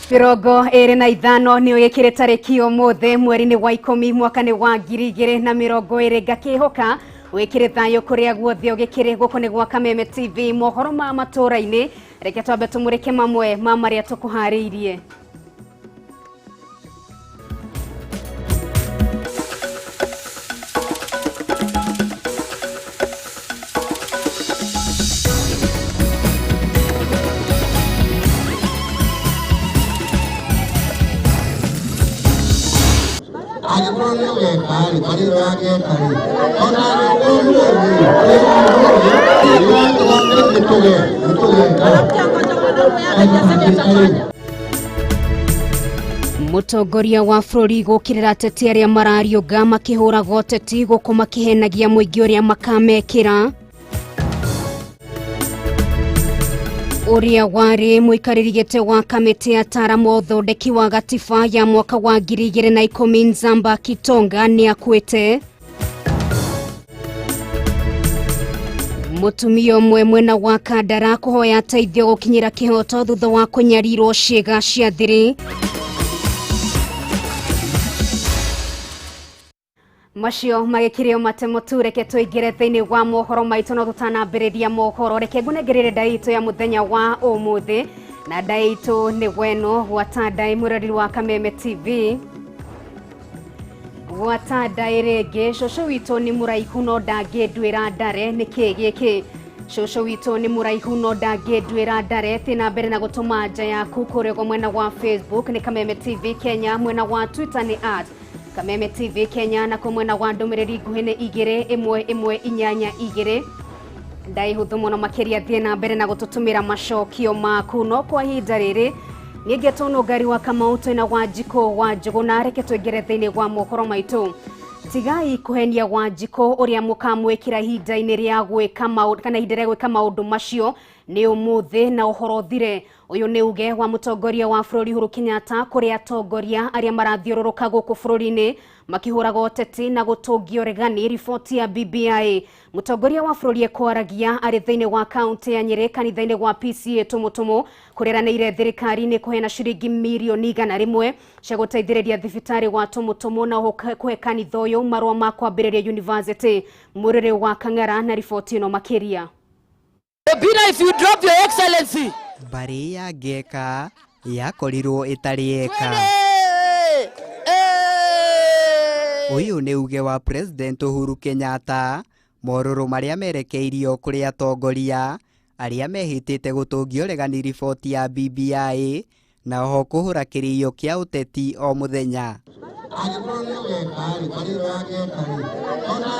25 nĩ ũgĩkĩrĩ tarĩki ũmũthĩ mweri-inĩ wa 10 mwaka-inĩ wa 2020 ngakĩhoka wĩkĩrĩ thayũ kũrĩa guothe ũgĩkĩrĩ gũkũ nĩ gwa Kameme TV mohoro ma matũũra-inĩ. Reke twambe tũmũrĩke mamwe ma marĩa tũkũharĩirie. Angĩkorwo nĩ ũgeka-rĩ, marĩ ũrageka-rĩ, ona Mũtongoria wa bũrũri gũkĩrĩra ateti arĩa marariũnga makĩhũraga ũteti gũkũ makĩhenagia mũingĩ ũrĩa makamekĩra. Ũrĩa warĩ mũikarĩri gĩtĩ wa kamĩtĩ ya ataaramu a ũthondeki wa gatiba ya mwaka wa 2010 Nzamba Kitonga nĩ akuĩte. Mũtumia ũmwe mwena wa Kandara kũhoya teithio gũkinyĩra kĩhoto thutha wa kũnyarirwo ciĩga cia thiri. Macio magĩkĩrĩo matemo tu, reke tũingĩre thĩinĩ wa mohoro maitũ no tũtanambĩrĩria mohoro reke ngũnengerere ndai itũ ya mũthenya wa ũmũthĩ, na ndai itũ nĩ weno gwata ndai mwĩroreri wa Kameme TV. Gwata ndai rĩngĩ, cũcũ witũ nĩ mũraihu no ndangĩnduĩra ndare, nĩkĩ gĩkĩ? Cũcũ witũ nĩ mũraihu no ndangĩnduĩra ndare. Thiĩ na mbere na gũtũma nja yaku kũrĩa ũguo mwena wa Facebook nĩ Kameme TV Kenya, mwena wa Twitter nĩ at Kameme TV Kenya, na kũ mwena wa ndũmĩrĩri nguhĩ nĩ 2 1 1 8 2. Ndai hũthũ mũno makĩria, thiĩ na mbere na gũtũtũmĩra macokio maku. No kwa ihinda rĩrĩ niĩ ngetwo Nũngari wa Kamau twĩna Wanjikũ wa Njũgũna, reke tũingĩre thĩinĩ wa mohoro maitũ. Tigai kũhenia Wanjikũ ũrĩa mũkamwĩkĩra ihinda-inĩ rĩa gwĩka maũndũ kana ihinda rĩa gwĩka maũndũ macio nĩ ũmũthĩ na ũhoro ũthire. Ũyũ nĩ uge wa mũtongoria wa bũrũri Uhuru Kenyatta kũrĩ atongoria arĩa marathiũrũrũka gũkũ bũrũri-inĩ makĩhũraga ũteti na gũtũngio regani riboti ya BBI. Mũtongoria wa bũrũri ekwaragia arĩ thĩinĩ wa kaunti ya Nyĩrĩ kanitha-inĩ wa PCA Tũmũtũmũ kũreranĩire thirikari-inĩ kũheana ciringi mirioni 100 cia gũteithĩrĩria thibitarĩ wa Tũmũtũmũ na oho kũhe kanitha ũyũ marũa ma kwambĩrĩria university. Mũrĩrĩ wa Kang'ara na riboti ĩno makĩria. Obina, if you drop your excellency. Mbarĩ ya Ngeka yakorirwo ĩtarĩ eka. Ũyũ nĩ uge wa President Uhuru Kenyatta morũrũ marĩa merekeirio kũrĩ atongoria arĩa mehĩtĩte gũtũngio regani riboti ya BBI na oho kũhũra kĩrĩio kĩa ũteti o mũthenya. Angĩkorwo nĩ ũgeka-rĩ, marĩ ũrageka-rĩ, ona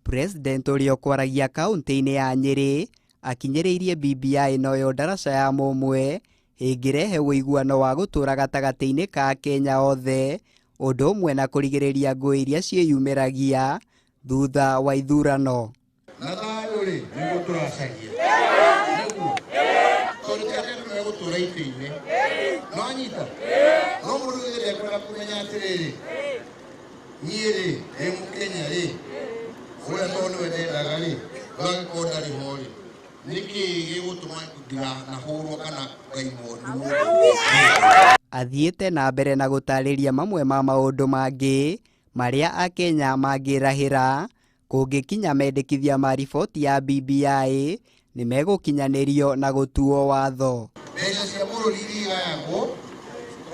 President ũrĩa ũkwaragia kaunti-inĩ ya Nyĩrĩ akinyĩrĩirie BBI noyo ndaraca ya mũmwe ĩngĩrehe ũiguano wa gũtũũra gatagatĩ-inĩ ka Kenya othe, ũndũ ũmwe na kũrigĩrĩria ngũĩ iria ciĩyumĩragia thutha wa ithurano. Na thayũ rĩ, nĩguo tũracaria. Nĩguo. Tondũ ti atĩ andũ megũtũũra itĩ-inĩ. No anyita? No mũndũ githĩ ndekwenda kũmenya atĩrĩrĩ, niĩ rĩ, ndĩ Mũkenya rĩ, ũrĩa tondũ nĩwe ndendaga rĩ, ndangĩkorwo ndarĩ ho rĩ, nĩkĩ gĩgũtũma ndikanahũrwo kana ngaimwo nĩ mũndũ? Athiĩte na mbere na gũtarĩria mamwe ma maũndũ mangĩ marĩa Akenya mangĩrahĩra kũngĩkinya mendekithia ma riboti ya BBI nĩ megũkinyanĩrio na gũtuo watho. Mbeca cia bũrũri iria igayagwo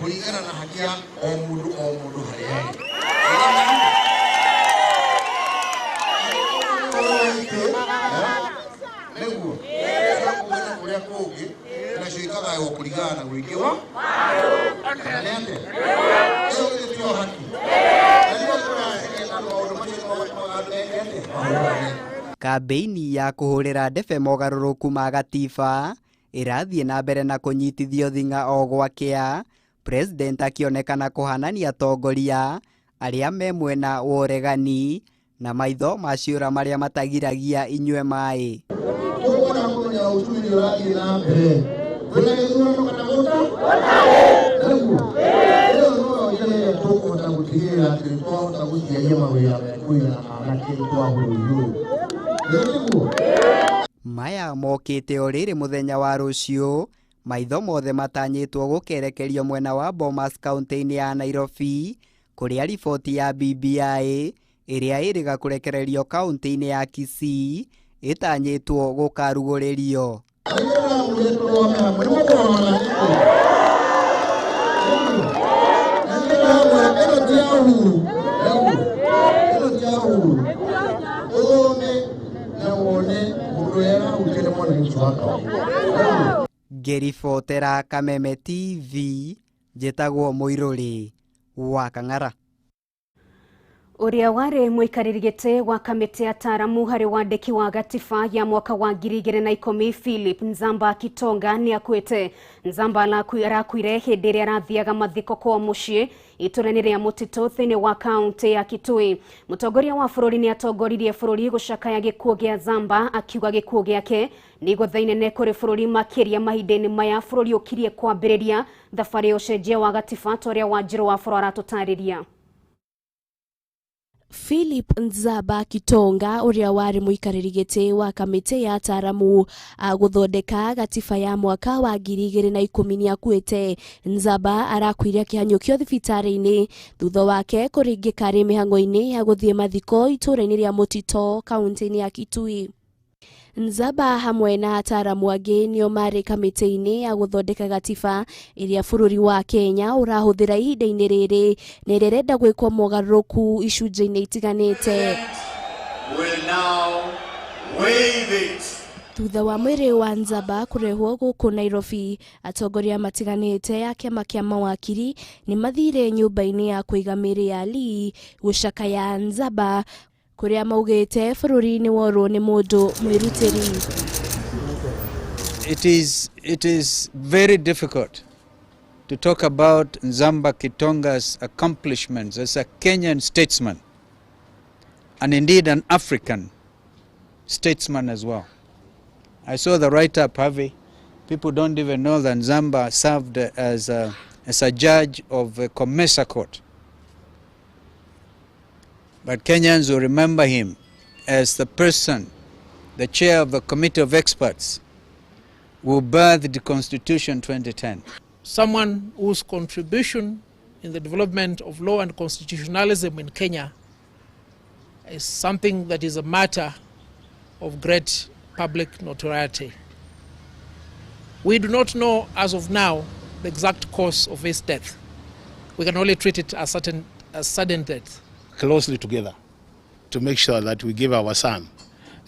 kũringana na haki ya o mũndũ o mũndũ harĩa arĩ. Nĩguo cia kumana kũrĩa kũngĩ nacio ikagaywo kũringana na ũingĩ wa kana nĩ atĩa? Ĩyo githĩ tiyo haki? Na nĩguo tũracaria na maũndũ macio nĩmo matũmaga andũ meke atĩa? Mahũrane. Kambĩini ya kũhũrĩra ndebe mogarũrũku ma gatiba ĩrathiĩ na mbere na kũnyitithio thing'a o gwakĩa, President akĩonekana kũhanania atongoria arĩa me mwena wa ũregani na maitho ma ciũra marĩa matagiragia inyue maĩ. Tũkwenda kũmenya Uchumi nĩ ũrathiĩ na mbere. Kwĩna gĩthurano kana gũta? Nĩguo. Ĩyo noyo njĩra ĩrĩa tũkũhota gũtigĩrĩra atĩ nĩ twahota gũciaria mawĩra mekũigana anake twa bũrũri ũyũ. Nĩguo. Maya mokĩte o rĩrĩ mũthenya wa rũciũ maitho mothe matanyĩtwo gũkerekerio mwena wa Bomas kaunti-inĩ ya Nairobi kũrĩa riboti ya BBI ĩrĩa ĩrĩga kũrekererio kaunti-inĩ ya Kisii ĩtanyĩtwo gũkarugũrĩrio. Ngĩribotera Kameme TV njĩtagwo Mũirũrĩ wa Kang'ara. Ũrĩa warĩ mũikarĩri gĩtĩ wa kamĩtĩ ya ataaramu harĩ wandĩki wa gatiba ya mwaka wa 2010 Philip Nzamba Kitonga nĩ akuĩte. Nzamba arakuire hĩndĩ ĩrĩa arathiaga mathiko kwa mũciĩ itũra-inĩ rĩa Mũtitũ thĩinĩ wa kaunti ya Kitui. Mũtongoria wa bũrũri nĩ atongoririe bũrũri gũcakaya gĩkuũ gĩa Nzamba akiuga gĩkuũ gĩake nĩ igũtha inene kũrĩ bũrũri makĩria mahinda-inĩ maya bũrũri ũkirie kwambĩrĩria thabarĩ ya ũcenjia wa gatiba ta ũrĩa Wanjirũ wa Bũrũ aratũtarĩria. Philip Nzamba Kitonga ũrĩa warĩ mũikarĩri gĩtĩ wa kamĩtĩ ya ataaramu a gũthondeka gatiba ya mwaka wa 2010 nĩakuĩte. Nzamba arakuire akĩhanyũkio thibitarĩ-inĩ thutha wake kũringĩka arĩ mĩhang'o-inĩ ya gũthiĩ mathiko itũũra-inĩ rĩa Mũtitũ kaunti-inĩ ya Kitui. Nzamba hamwe na ataaramu angĩ nĩo marĩ kamĩtĩ-inĩ ya gũthondeka gatiba ĩrĩa bũrũri wa Kenya ũrahũthĩra ihinda-inĩ rĩrĩ na ĩrĩa ĩrenda gwĩkwo mogarũrũku icunjĩ-inĩ itiganĩte. Thutha wa mwĩrĩ wa Nzamba kũrehwo gũkũ Nairobi, atongoria matiganĩte a kĩama kĩa mawakiri nĩ mathire nyũmba-inĩ ya kũiga mĩĩrĩ ya Lee gũcakaya Nzamba kũrĩa maugĩte bũrũri nĩ worwo nĩ mũndũ mwĩrutĩri. It is very difficult to talk about Nzamba Kitonga's accomplishments as a Kenyan statesman and indeed an African statesman as well. I saw the write-up, Harvey. People don't even know that Nzamba served as a judge of a Comesa court. But Kenyans will remember him as the person, the chair of the committee of experts who birthed the Constitution 2010. Someone whose contribution in the development of law and constitutionalism in Kenya is something that is a matter of great public notoriety. We do not know as of now the exact cause of his death. We can only treat it as sudden death. Closely together to make sure that we give our son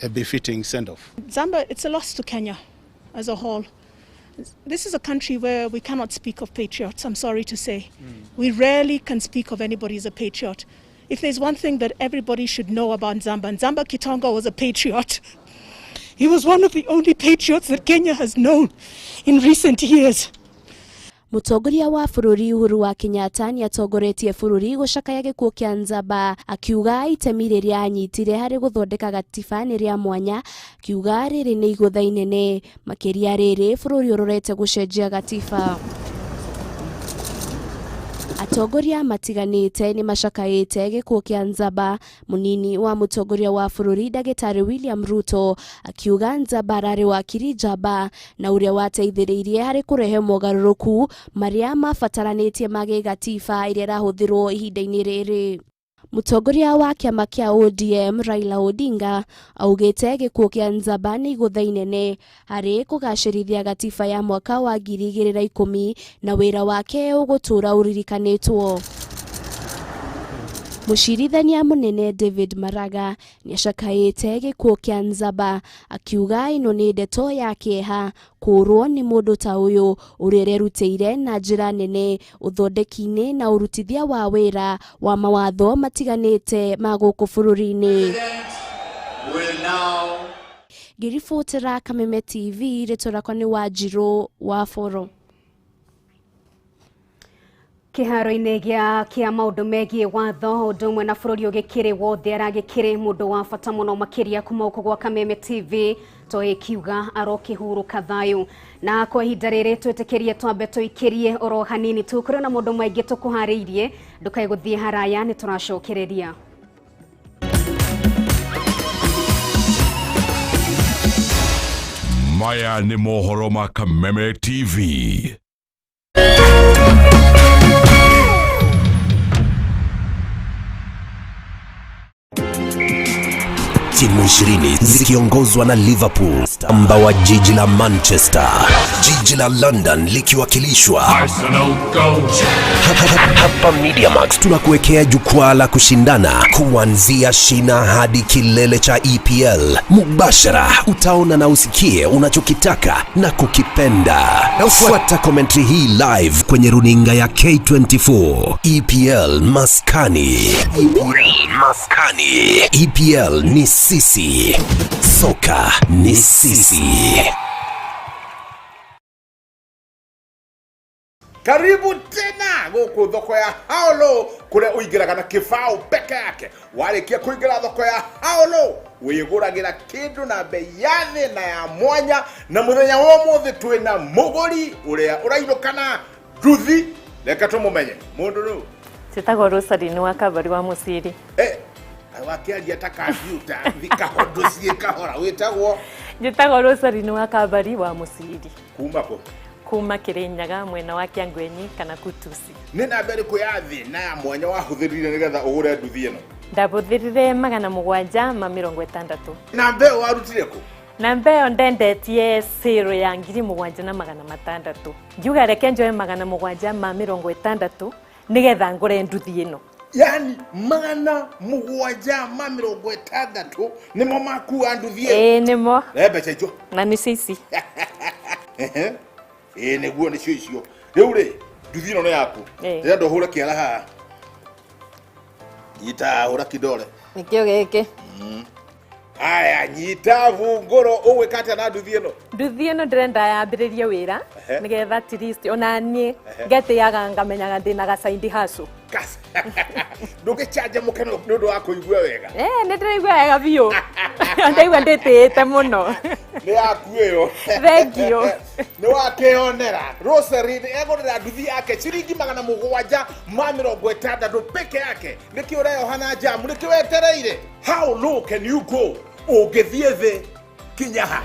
a befitting send-off. Nzamba, it's a loss to Kenya as a whole. This is a country where we cannot speak of patriots, I'm sorry to say. We rarely can speak of anybody as a patriot. If there's one thing that everybody should know about Nzamba, Nzamba Kitonga was a patriot. He was one of the only patriots that Kenya has known in recent years. Mũtongoria wa bũrũri Uhuru wa Kenyatta nĩatongoretie bũrũri gũcakaya gĩkuũ kĩa Nzamba akiuga itemi rĩrĩa anyitire harĩ gũthondeka gatiba nĩ rĩa mwanya, akiuga rĩrĩ nĩ igũtha inene makĩria rĩrĩ bũrũri ũrorete gũcenjia gatiba. Atongoria matiganĩte nĩ macakaĩte gĩkuũ kĩa Nzamba. Mũnini wa mũtongoria wa bũrũri Ndagĩtarĩ William Ruto akiuga Nzamba ararĩ wakiri njamba na ũrĩa wateithĩrĩirie harĩ kũrehe mogarũrũku marĩa mabataranĩtie ma gĩgatiba ĩrĩa ĩrahũthĩrwo ihinda-inĩ rĩrĩ. Mũtongoria wa kĩama kĩa ODM Raila Odinga augĩte gĩkuũ kĩa Nzamba nĩ igũtha inene harĩ kũgacĩrithia gatiba ya mwaka wa 2010 na wĩra wake ũgũtũũra ũririkanĩtwo. Mũcirithania mũnene David Maraga nĩacakaĩte gĩkuũ kĩa Nzamba akiuga ĩno nĩ ndeto ya kĩeha kũũrwo nĩ mũndũ ta ũyũ ũrĩa ũrerutĩire na njĩra nene ũthondeki-inĩ na ũrutithia wa wĩra wa mawatho matiganĩte ma gũkũ bũrũri-inĩ. Ngĩribotera Kameme TV, rĩtwa rĩakwa nĩ Wanjirũ wa Boro. Kĩharo-inĩ gĩa kĩa maũndũ megiĩ watho ũndũ ũmwe na bũrũri ũgĩkĩrĩ wothe aragĩkĩrĩ mũndũ wa bata mũno makĩria kuma gũkũ gwa Kameme TV toĩkiuga arokĩhurũka thayũ. Na kwa ihinda rĩrĩ twĩtĩkĩrie twambe tũikĩrie oro hanini tu kũrĩ na maũndũ maingĩ tũkũharĩirie, ndũkae gũthiĩ haraya nĩ tũracokereria. Maya nĩ mohoro ma Kameme TV. Timu 20 zikiongozwa na Liverpool, amba wa jiji la Manchester, jiji la London likiwakilishwa Arsenal go! Hapa MediaMax tunakuwekea jukwaa la kushindana kuanzia shina hadi kilele cha EPL. Mubashara utaona na usikie unachokitaka na kukipenda. Fuata commentary hii live kwenye runinga ya K24. EPL Maskani. EPL Maskani. EPL ni sisi. Soka ni sisi. Karibu tena guku thoko ya Haolo kuria uingiraga na kibao peke yake. Warikia kuingira thoko ya Haolo wiguragira kindu na bei ya thi na ya mwanya, na muthenya wa umuthi twina muguri uria urainũka na nduthi. Reke tumumenye mundu nu. Njĩtagwo Rosaline wa Kabari wa Mũciri. Wakiaria ta kambiuta thikahondo ciĩ kahora. Wĩtagwo? Njĩtagwo Rosaline wa Kabari wa Mũciri. Kuma kũ? Kuma Kirinyaga mwena wa Kĩangwenyi kana Kutusi. Nĩ namba ĩrĩkũ ya thĩ na ya mwanya wahũthĩrire nĩgetha ũgũre nduthi ĩno? Ndabũthĩrire 760. Namba ĩyo warutire kũ? Namba ĩyo ndendetie sĩrũ ya 7600. Ngiuga reke njoe 760 nĩgetha ngũre nduthi ĩno. Yani 760 nĩmo makua nduthi ĩyo? Ĩĩ nĩmo. Rehe mbeca icio. Na nĩcio ici. Ĩĩ nĩguo nĩcio icio. Rĩu rĩ, nduthi ĩno nĩ yaku. Ndĩrenda ũhũre kĩara haha. Nyita, hũra kidole. Nĩkĩo gĩkĩ. Aya, nyita bungũro, ũgwĩka atĩa na nduthi ĩno? Nduthi ĩno ndĩrenda yambĩrĩrie wĩra nĩgetha at least ona niĩ ngetĩaga ngamenyaga ndĩna gacaindi hacu. Ndũgĩcanjamũke nĩ ũndũ wa kũigua wega. Nĩ ndĩraigua wega biũ. Ndaigua ndĩtĩĩte mũno. Nĩ yaku ĩyo. Thank you. Nĩ wakĩonera Rosaline egũrĩra nduthi yake ciringi 760 peke yake. Nĩkĩ ũreyoha na njamu? Nĩkĩ wetereire? How low can you go? Ũngĩthiĩ thĩ kinya ha?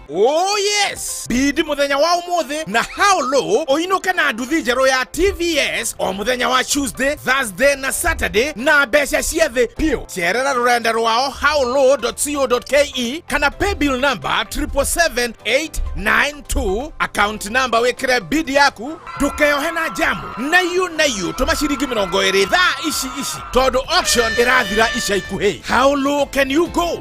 Oh yes! Bidi muthenya wa umuthi na How Low uinuke na nduthi njerũ ya TVS o muthenya wa Tuesday, Thursday na Saturday na mbeca cia thĩ piũ. Cerera rũrenda rwao howlow.co.ke kana paybill number 777892, account number wikire bidi yaku. Ndukeyohe na jamu na iu tũma ciringi 20 thaa ici ici tondũ auction ĩrathira ica ikuhĩ. How low can you go?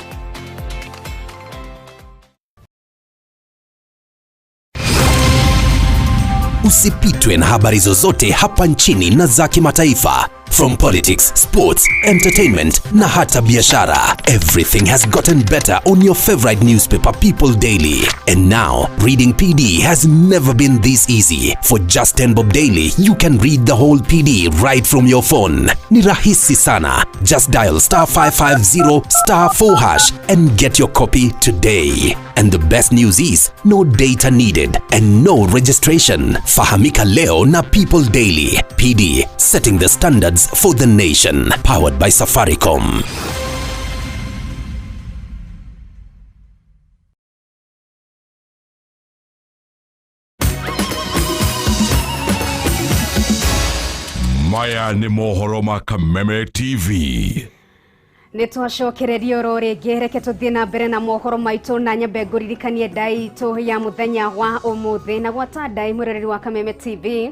Usipitwe na habari zozote hapa nchini na za kimataifa. From politics, sports, entertainment na hata biashara. Everything has gotten better on your favorite newspaper, People Daily. And now, reading PD has never been this easy. For just 10 bob daily, you can read the whole PD right from your phone. Ni rahisi sana. Just dial star 550 star 4 hash and get your copy today. And the best news is, no data needed and no registration. Fahamika leo na People Daily. PD, setting the standards for the nation. Powered by Safaricom. Maya nĩ mohoro ma Kameme TV. Nĩ twacokereria oro rĩngĩ, reke tũthiĩ na mbere na mohoro maitũ na nyambe ngũririkanie ndai itũ ya mũthenya wa ũmũthĩ. Na gwata ndai mwĩroreri wa Kameme TV,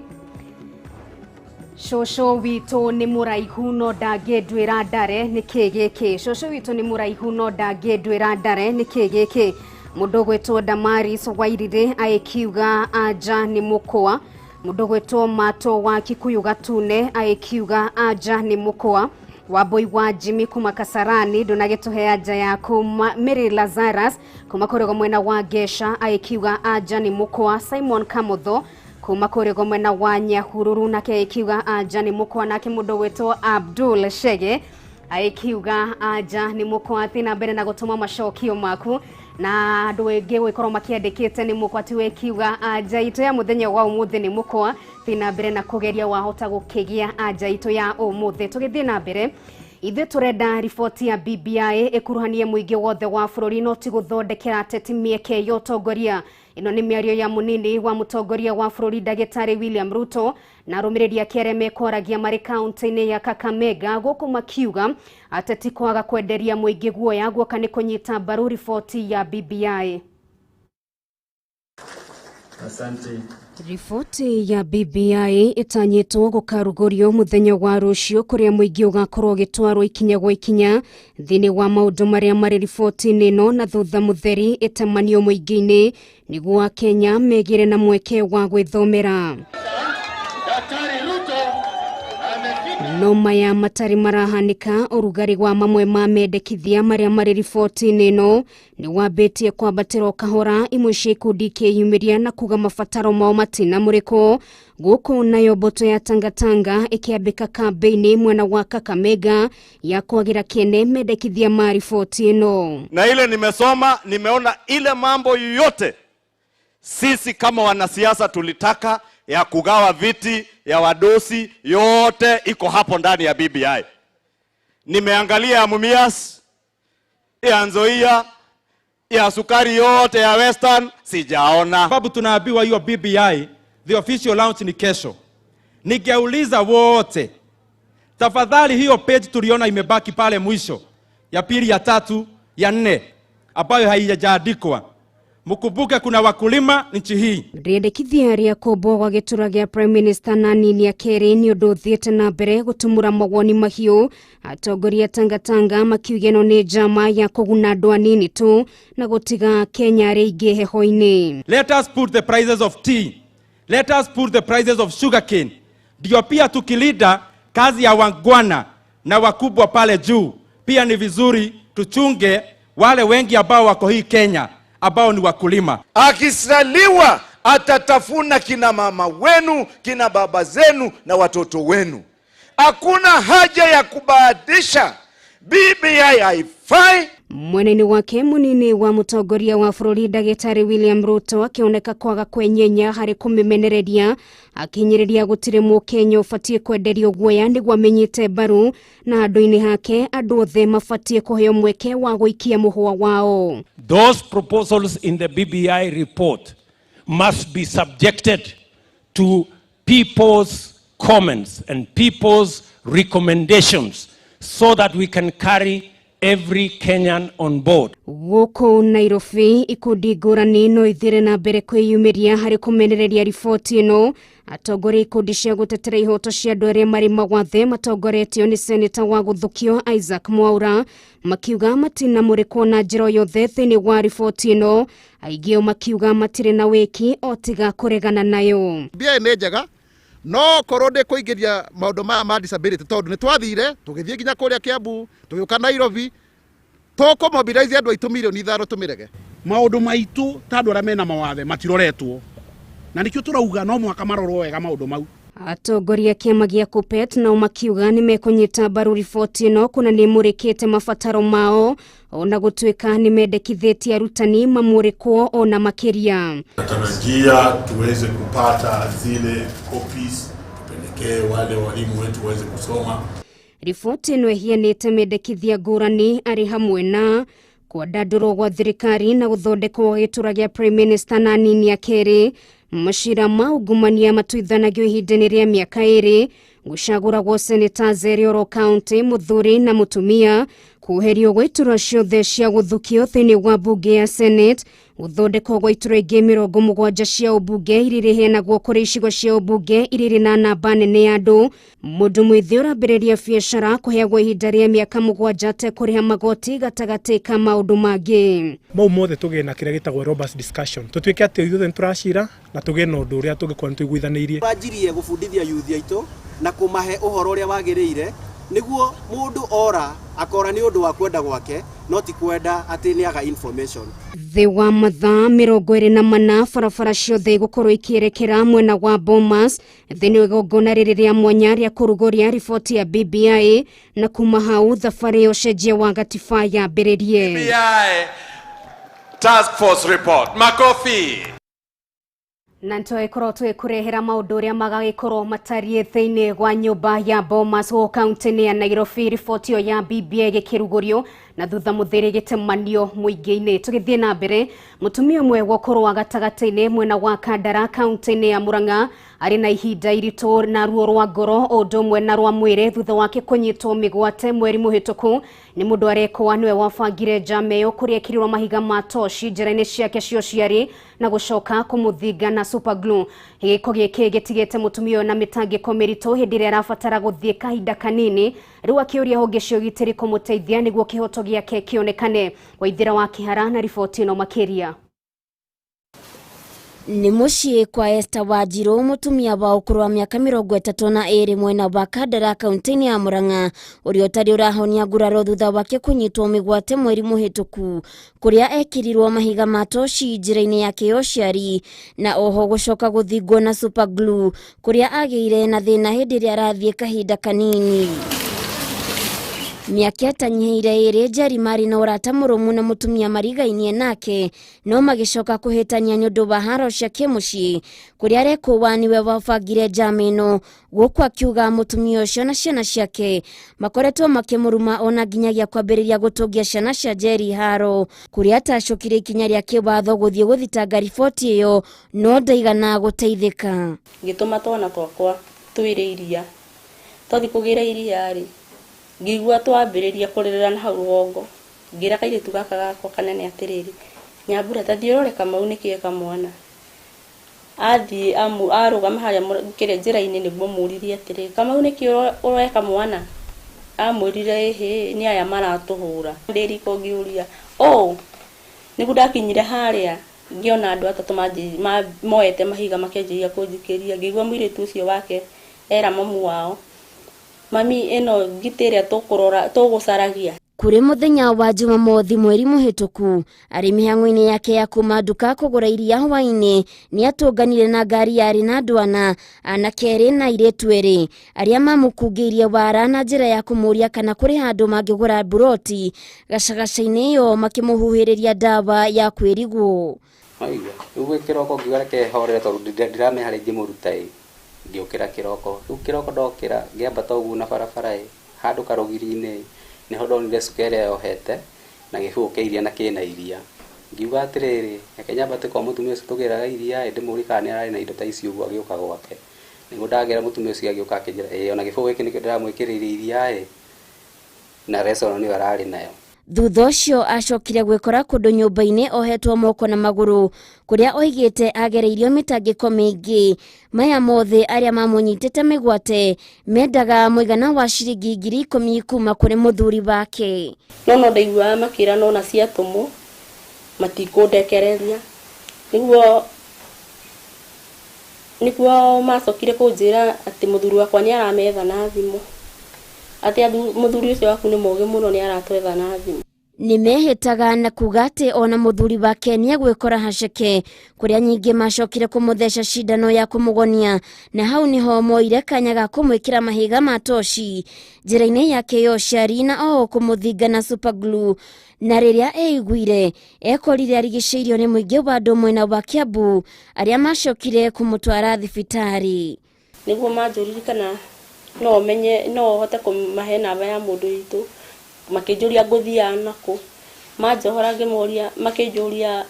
cũcũ witũ nĩ mũraihu no ndangĩnduĩra ndare, nĩkĩ gĩkĩ? Cũcũ witũ nĩ mũraihu no ndangĩnduĩra ndare, nĩkĩ gĩkĩ? Mũndũ ũgwĩtwo Damaris Wairire agĩkiuga anja nĩ mũkwa. Mũndũ ũgwĩtwo Mato wa Kikuyu Gatune agĩkiuga anja nĩ mũkwa. Wambui wa Jimmy kuma Kasarani ndũnagĩtũhe anja yaku. Mary Lazarus kuma kũrĩgo mwena wa Ngesha agĩkiuga anja nĩ mũkwa. Simon Kamotho Kuma kũrĩ mwena wa Nyahururu nake ikiuga anja nĩ mũkwa. Nake mũndũ gwĩtwo Abdul Shege aikiuga anja nĩ mũkwa. Thiĩ na mbere na gũtũma macokio maku na andũ aingĩ gũgĩkorwo makĩandĩkĩte nĩ mũkwa ti wĩkiuga anja itũ ya mũthenya wa ũmũthĩ nĩ mũkwa. Thiĩ na mbere na kũgeria wahota gũkĩgĩa anja itũ ya ũmũthĩ. Tũgĩthiĩ na mbere, ithuĩ tũrenda riboti ya BBI ĩkuruhanie mũingĩ wothe wa bũrũri no ti gũthondekera ateti mĩeke ya ũtongoria. Ĩno nĩ mĩario ya mũnini wa mũtongoria wa bũrũri ndagĩtarĩ William Ruto na arũmĩrĩri ake arĩa mekwaragia marĩ kaunti-inĩ ya Kakamega gũkũ makiuga ateti kwaga kwenderia mũingĩ guoya guoka nĩ kũnyita mbaru riboti ya BBI. Asante. Riboti ya BBI ĩtanyĩtwo gũkarugũrio mũthenya wa rũciũ kũrĩa mũingĩ ũgakorwo ũgĩtwarwo ikinya gwa ikinya thĩinĩ wa maũndũ marĩa marĩ riboti-inĩ ĩno, na thutha mũtheri ĩtamanio mũingĩ-inĩ nĩguo Akenya megĩre na mweke wa gwĩthomera. No maya matarĩ marahanĩka, ũrugarĩ wa mamwe ma mendekithia marĩa marĩ riboti-inĩ ĩno nĩ wambĩtie kwambatĩra o kahora, imwe cia ikundi ikĩyumĩria na kuga mabataro mao matinamũrĩkwo. Gũkũ nayo mbũtũ ya Tangatanga ĩkĩambĩka kambĩini mwena wa Kakamega ya kwagĩra kĩene mendekithia ma riboti ĩno. Na ile nimesoma, nimeona ile mambo yote sisi kama wanasiasa tulitaka ya kugawa viti ya wadosi yote iko hapo ndani ya BBI. Nimeangalia ya Mumias, ya Nzoia, ya sukari yote ya Western sijaona. Sababu tunaambiwa hiyo BBI the official launch ni kesho. Ningeuliza wote, tafadhali hiyo page tuliona imebaki pale mwisho, ya pili, ya tatu, ya nne, ambayo haijaandikwa. Mkumbuke kuna wakulima nchi hii. Rĩendekithia rĩa kũmbwo gwa gĩturwa gĩa Prime Minister na nini ya kerĩ nĩ ũndũ ũthiĩte na mbere gũtumũra mawoni mahiũ, atongoria Tangatanga makiuga ĩno nĩ njama ya kũguna andũ anini tu na gũtiga Kenya arĩa aingĩ heho-inĩ. Let us put the prices of tea. Let us put the prices of sugarcane. Ndio pia tukilinda kazi ya wangwana na wakubwa pale juu, pia ni vizuri tuchunge wale wengi ambao wako hii Kenya ambao ni wakulima. Akisaliwa atatafuna kina mama wenu, kina baba zenu na watoto wenu. Hakuna haja ya kubahatisha. BBI haifai. Mwena-inĩ wake mũnini wa mũtongoria wa bũrũri ndagĩtarĩ William Ruto akĩoneka kwaga kwenyenya harĩ kũmĩmenereria, akinyĩrĩria gũtirĩ mũkenya ũbatiĩ kwenderio guoya nĩguo amenyite mbaru, na handũ-inĩ hake andũ othe mabatiĩ kũheo mweke wa gũikia mũhũa wao. Those proposals in the BBI report must be subjected to people's comments and people's recommendations so that we can carry every Kenyan on board. Gũkũ Nairobi ikundi ngũrani no ithire na mbere kwĩyumĩria harĩ kũmenereria riboti ĩno. Atongoria ikundi cia gũtetera ihoto cia andũ arĩa marĩ mawathe matongoretio nĩ seneta wa gũthũkio Isaac Mwaura makiuga matinamũrĩkwo na njĩra o yothe thĩinĩ wa riboti ĩno. Aingĩ ao makiuga matirĩ na wĩki o tiga kũregana nayo. BBI nĩ njega no korwo ndĩ kũingĩria maũndũ maya ma disability tondũ nĩ twathire tũgĩthiĩ nginya kũrĩa Kiambu tũgĩũka Nairobi tũkũ mobilize andũ aitũ 5 milioni tũmĩrege. Maũndũ maitũ ta andũ arĩa mena mawathe matiroretwo na nĩkĩo tũrauga no mũhaka marorwo wega maũndũ mau. Atongoria kĩama gĩa Kuppet nao makiuga nĩ mekũnyita mbaru riboti ĩno kuna nĩ ĩmũrĩkĩte mabataro mao ona gũtuĩka nĩ mendekithĩtie arutani mamũrĩkwo ona makĩria. Natarajia tuweze kupata zile copies tupelekee wale walimu wetu waweze kusoma. Riboti ĩno ĩhianĩte mendekithia ngũrani arĩ hamwe na kwandandũrwo gwa thirikari na gũthondekwo gwa gĩturwa gĩa Prime Minister na anini a kerĩ, macira ma ungumania matuithanagio ihinda-inĩ rĩa mĩaka 2, gũcagũragwo senators erĩ oro kaunti mũthuri na mũtumia, kweherio gwa iturwa ciothe cia gũthukio thĩinĩ wa mbunge ya Senate, gũthondekwo gwa iturwa ingĩ 70 cia ũmbunge iria irĩheanagwo kũrĩ icigo cia ũmbunge iria irĩ na namba nene ya andũ, mũndũ mwĩthĩ ũrambĩrĩria biacara kũheagwo ihinda rĩa mĩaka 7 atekũrĩha magoti gatagatĩ ka maũndũ mangĩ. Mau mothe tũgĩe na kĩrĩa gĩtagwo robust discussion, tũtuĩke atĩ ithuothe nĩ tũracira na tũgĩe na ũndũ ũrĩa tũngĩkorwo nĩ tũiguithanĩirie. Twanjirie gũbundithia yuthi aitũ na kũmahe ũhoro ũrĩa wagĩrĩire Nĩguo mũndũ ora akora nĩ ũndũ wa kwenda gwake, no ti kwenda atĩ nĩ aga information. Thĩ wa mathaa 24 barabara ciothe igũkorwo ikĩerekera mwena wa Bomas thĩinĩ wa igongona rĩrĩ rĩa mwanya rĩa kũrugũria riboti ya BBI, na kuma hau thabarĩ ya ũcenjia wa gatiba yambĩrĩrie. BBI Task Force Report. Makofi. Na nĩtũgĩkorwo tũgĩkũrehera maũndũ ũrĩa magagĩkorwo matariĩ thĩinĩ wa nyũmba ya Bomas gũkũ kaunti-inĩ ya Nairobi, riboti ĩyo ya BBI ĩgĩkĩrugũrio na thutha mũtheri gĩtemanio mũingĩ-inĩ. Tũgĩthiĩ na mbere, mũtumia ũmwe wa ũkũrũ wa gatagatĩ-inĩ mwena wa Kandara kaunti-inĩ ya Murang'a arĩ na ihinda iritũ na ruo rwa ngoro o ũndũ ũmwe na rwa mwĩrĩ thutha wake kũnyitwo mĩgwate mweri mũhĩtũku nĩ mũndũ arekwa nĩwe wabangire njama ĩyo kũrĩa ekĩrirwo mahiga ma toci njĩra-inĩ ciake cia ũciari na gũcoka kũmũthinga na super glue. Gĩko gĩkĩ gĩtigĩte mũtumia ũyũ na mĩtangĩko mĩritũ hĩndĩ ĩrĩa arabatara gũthiĩ kahinda kanini, rĩu akĩũria honge cia ũgitĩri kũmũteithia nĩguo kĩhoto gĩake kĩonekane. Waithĩra wa Kĩhara na riboti ĩno makĩria. Nĩ mũciĩ kwa Esther Wanjiru, mũtumia wa ũkũrũ wa mĩaka 32 mwena wa Kandara kaunti-inĩ ya Murang'a, ũrĩa ũtarĩ ũrahonia nguraro thutha wake kũnyitwo mĩgwate mweri mũhĩtũku, kũrĩa ekĩrirwo mahiga ma toci njĩra-inĩ yake ya ũciari na oho gũcoka gũthingwo na super glue, kũrĩa agĩire na thĩna hĩndĩ ĩrĩa arathiĩ kahinda kanini. Mĩaka ĩtanyihĩire 2 Njeri marĩ na ũrata mũrũmu na mũtumia marigainie nake, no magĩcoka kũhĩtania nĩ ũndũ wa haro cia kĩmũciĩ, kũrĩa arekũwa nĩwe wabangire njama ĩno, gũkũ akiuga mũtumia ũcio na ciana ciake makoretwo makĩmũruma ona nginyagia kwambĩrĩria gũtũngia ciana cia Njeri haro, kũrĩa atacũkire ikinya rĩa kĩwatho gũthiĩ gũthitanga riboti ĩyo, no ndaigana gũteithĩka. Ngĩtũma twana twakwa twĩre iria, twathi kũgĩra iria rĩ, ngĩigua twambĩrĩria kũrĩrĩra na hau rũgongo, ngĩra kairĩtu gaka gakwa kanene atĩrĩrĩ, Nyambura ta thiĩ ũrore Kamau nĩkĩ eka mwana. Athiĩ arũgama harĩa kĩrĩa njĩra-inĩ nĩguo mũririe atĩrĩrĩ, Kamau nĩkĩ ũreka mwana? Amwĩrire ĩhĩ nĩ aya maratũhũra. Ndĩ riko ngĩũria ũ, nĩguo ndakinyire harĩa ngĩona andũ atatũ moete mahiga makĩanjĩrĩria kũnjikĩria, ngĩigua mũirĩtu ũcio wake era mamu wao, mami ĩno ngitĩ ĩrĩa tũkũrora tũgũcaragia. Kũrĩ mũthenya wa Jumamothi mweri mũhĩtũku, arĩ mĩhang'o-inĩ yake ya kuma nduka kũgũra iria hwaĩ-inĩ, nĩ atũnganire na ngari yarĩ na andũ ana, anake erĩ na airĩtu erĩ, arĩa mamũkungĩirie wara na njĩra ya kũmũũria kana kũrĩ handũ mangĩgũra mburoti gacagaca-inĩ ĩyo, makĩmũhuhĩrĩria ndawa ya kwĩrigwo. Maigua, rĩu gwĩ kĩroko ngiuga reke horere tondũ ndiramenya harĩa ingĩmũruta ĩ, ngĩũkĩra kĩroko, rĩu kĩroko ndokĩra ngĩambata ũguo na barabara ĩ, handũ karũgiri-inĩ nĩho ndonire cuka ĩrĩa yohete na gĩbũyũ kĩa iria na kĩna iria. Ngiuga atĩrĩrĩ, reke nyambate kwa mũtumia ũcio tũgĩraga iria ĩ, ndĩmũrie kana nĩ ararĩ na indo ta ici ũguo agĩũka gwake. Nĩguo ndagera mũtumia ũcio agĩũka akĩnjĩra ĩ, ona gĩbũyũ gĩkĩ nĩkĩo ndĩramwĩkĩrĩire iria ĩ, na reco nĩyo ararĩ nayo. Thutha ũcio acokire gwĩkora kũndũ nyũmba-inĩ ohetwo moko na magũrũ, kũrĩa oigĩte agereirio mĩtangĩko mĩingĩ. Maya mothe arĩa mamũnyitĩte mĩgwate mendaga mũigana wa ciringi 10,000 kuma kũrĩ mũthuri wake. No no ndaiguaga makĩra no na ciatũmwo matikũndekereria, nĩguo macokire kũnjĩra atĩ mũthuri wakwa nĩ arametha na thimũ, atĩ mũthuri ũcio waku nĩ mũũgĩ mũno nĩ aratwetha na thimũ. Nĩ mehĩtaga na kuga atĩ ona mũthuri wake nĩ egwĩkora haceke, kũrĩa nyingĩ macokire kũmũtheca cindano ya kũmũgonia, na hau nĩho moire kanya ga kũmwĩkĩra mahiga ma toci njĩra-inĩ yake ya ũciari na oho kũmũthinga na super glue. Na rĩrĩa eiguire ekorire arigicĩirio nĩ mũingĩ wa andũ mwena wa Kiambu arĩa macokire kũmũtwara thibitarĩ. Nĩguo manjũririe kana no menye no hote kũmahe namba ya mũndũ witũ, makĩnjũria ngũthiaga nakũ, manjohora ngĩmoria, makĩnjũria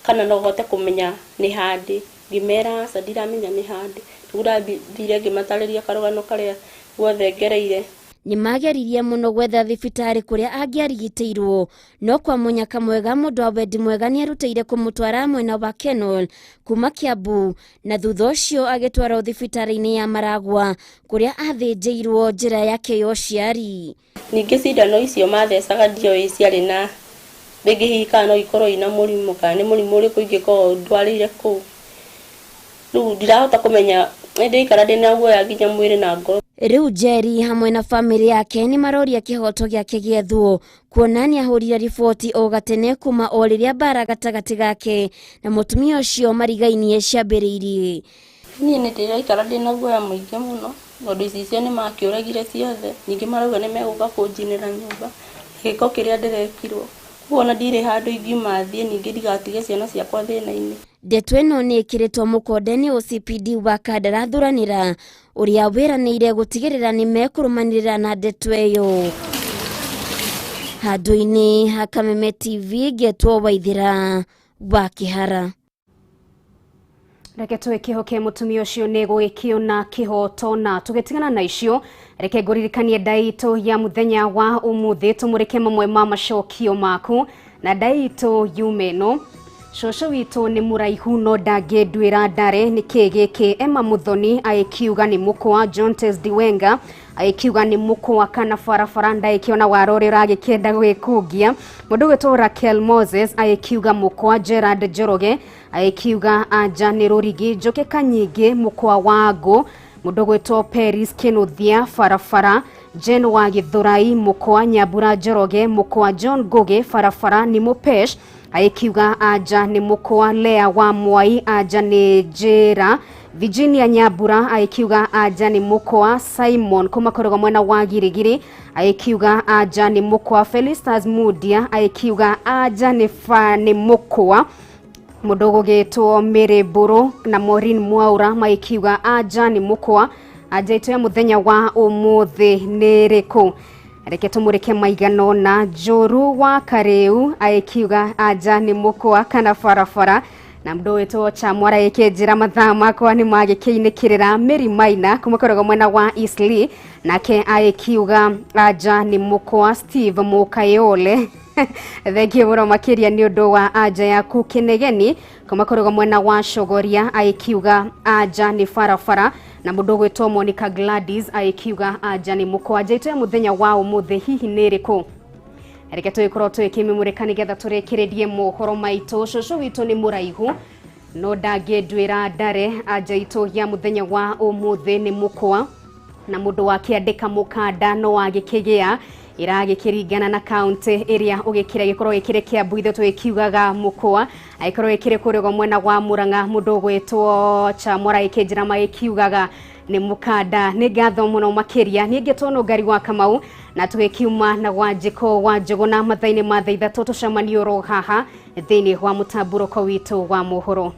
kana no hote kũmenya nĩ handĩ, ngĩmera aca ndiramenya nĩ handĩ. Nĩguo ndathire ngĩmatarĩria karũgano karĩa guothe ngereire. Nĩ mageririe mũno gwetha thibitarĩ kũrĩa angĩarigitĩirwo, no kwa mũnyaka mwega mũndũ wa wendi mwega nĩerutĩire kũmũtwara mwena wa Kenol kuma Kiambu, na thutha ũcio agĩtwarwo thibitarĩ-inĩ ya Maragua kũrĩa athĩnjĩirwo njĩra yake ya ũciari. Ningĩ cindano icio mathecaga ndioĩ ciarĩ na rĩngĩ hihi kana no ikorwo ina mũrimũ, kana nĩ mũrimũ ũrĩkũ ingĩkorwo ndwarĩire kũu. Rĩu ndirahota kũmenya, nĩndĩikara ndĩna guoya nginya mwĩrĩ na ngoro. Rĩu Njeri hamwe na bamĩrĩ yake nĩ maroria kĩhoto gĩake gĩethwo kuona nĩahũrire riboti o gatene kuma o rĩrĩa mbara gatagatĩ gake na mũtumia ũcio marigainie ciambĩrĩirie. Niĩ nĩ ndĩraikara ndĩna guoya mũingĩ mũno tondũ icicio nĩ makĩũragire ciothe, ningĩ marauga nĩ megũka kũnjinĩra nyũmba gĩko kĩrĩa ndĩrekirwo, koguo ona ndirĩ handũ ingiuma thiĩ ningĩ ndigatige ciana ciakwa thĩna-inĩ. Ndeto ĩno nĩ ĩkĩrĩtwo mũkonde nĩ OCPD wa Kandara Thuranĩra ũrĩa wĩranĩire gũtigĩrĩra nĩ mekũrũmanĩrĩra na ndeto ĩyo. Handũ-inĩ ha Kameme TV ngetwo Waithĩra wa Kĩhara. Reke twĩkĩhoke mũtumia ũcio nĩ gũgĩkĩona kĩhoto. Na tũgĩtigana na icio, reke ngũririkanie ndaitũ ya mũthenya wa ũmũthĩ, tũmũrĩke mamwe ma macokio maku na ndaitũ yume ĩno. Cũcũ witũ nĩ mũraihu no ndangĩnduĩra ndare, nĩ kĩĩ gĩkĩ? Emma Muthoni agĩkiuga nĩ mũkwa, John Tes Diwenga agĩkiuga nĩ mũkwa kana barabara, ndagĩkĩona waro ũrĩa ũragĩkĩenda gwĩkungia. Mũndũ ũgwĩtwo Raquel Moses agĩkiuga mũkwa, Gerard Njoroge agĩkiuga anja nĩ rũrigi, Njũkĩ Kanyingĩ mũkwa wa ngũ, mũndũ ũgwĩtwo Peris Kĩnuthia barabara, Jen wa Gĩthũrai mũkwa, Nyambura Njoroge mũkwa, John Ngugi barabara, ni Mũpesh agĩkiuga anja nĩ mũkwa, Lea wa Mwai anja nĩ njĩra, Virginia Nyambura agĩkiuga anja nĩ mũkwa, Simon kuma kũrĩgwo mwena wa Girigiri agĩkiuga anja nĩ mũkwa, Felistas Mudia agĩkiuga anja nĩ nĩ mũkwa, mũndũ ũgũgĩtwo Mary Mbũrũ na Maureen Mwaura magĩkiuga anja nĩ mũkwa. Anja itũ ya mũthenya wa ũmũthĩ nĩ ĩrĩkũ? Reke tũmũrĩke maigana ũna. Njũru wa Karĩu agĩkiuga anja nĩ mũkwa kana barabara, na mũndũ wĩtwo Chamwara agĩkĩnjĩra mathaa makwa nĩ magĩkĩinĩkĩrĩra. Mary Maina kuma kũrĩgwo mwena wa Eastleigh nake agĩkiuga anja nĩ mũkwa. Steve Mũkayole thengiũ mũno makĩria nĩ ũndũ wa anja yaku. Kĩnegeni kuma kũrĩgwo mwena wa Cogoria agĩkiuga anja nĩ barabara, na mũndũ ũgwĩtwo Monica Gladys agĩkiuga anja nĩ mũkwa. Anja itũ ya mũthenya wa ũmũthĩ hihi nĩ ĩrĩkũ? Reke tũgĩkorwo tũgĩkĩmĩmũrĩka nĩgetha tũrĩkĩrĩrie mohoro maitũ. Cũcũ witũ nĩ mũraihu no ndangĩnduĩra ndare, anja itũ ya mũthenya wa ũmũthĩ nĩ mũkwa, na mũndũ wakĩandĩka mũkanda no agĩkĩgĩa iragĩkĩringana na kaunti ĩrĩa ũgĩkĩra gĩkorwo gĩkĩrĩ Kĩambu ithuĩ tũgĩkiugaga mũkwa, angĩkorwo gĩkĩrĩ kũrĩa mwena wa Murang'a mũndũ ũgwĩtwo Chamwara agĩkĩnjĩra magĩkiugaga nĩ mũkanda. Nĩ ngatho mũno makĩria. Niĩ ngĩtwo Nũngari wa Kamau na tũgĩkiuma na Wanjĩkũ wa Njũgũna mathaa-inĩ ma thaa 3 tũcemanio oro haha thĩinĩ wa mũtambũrũko witũ wa mohoro.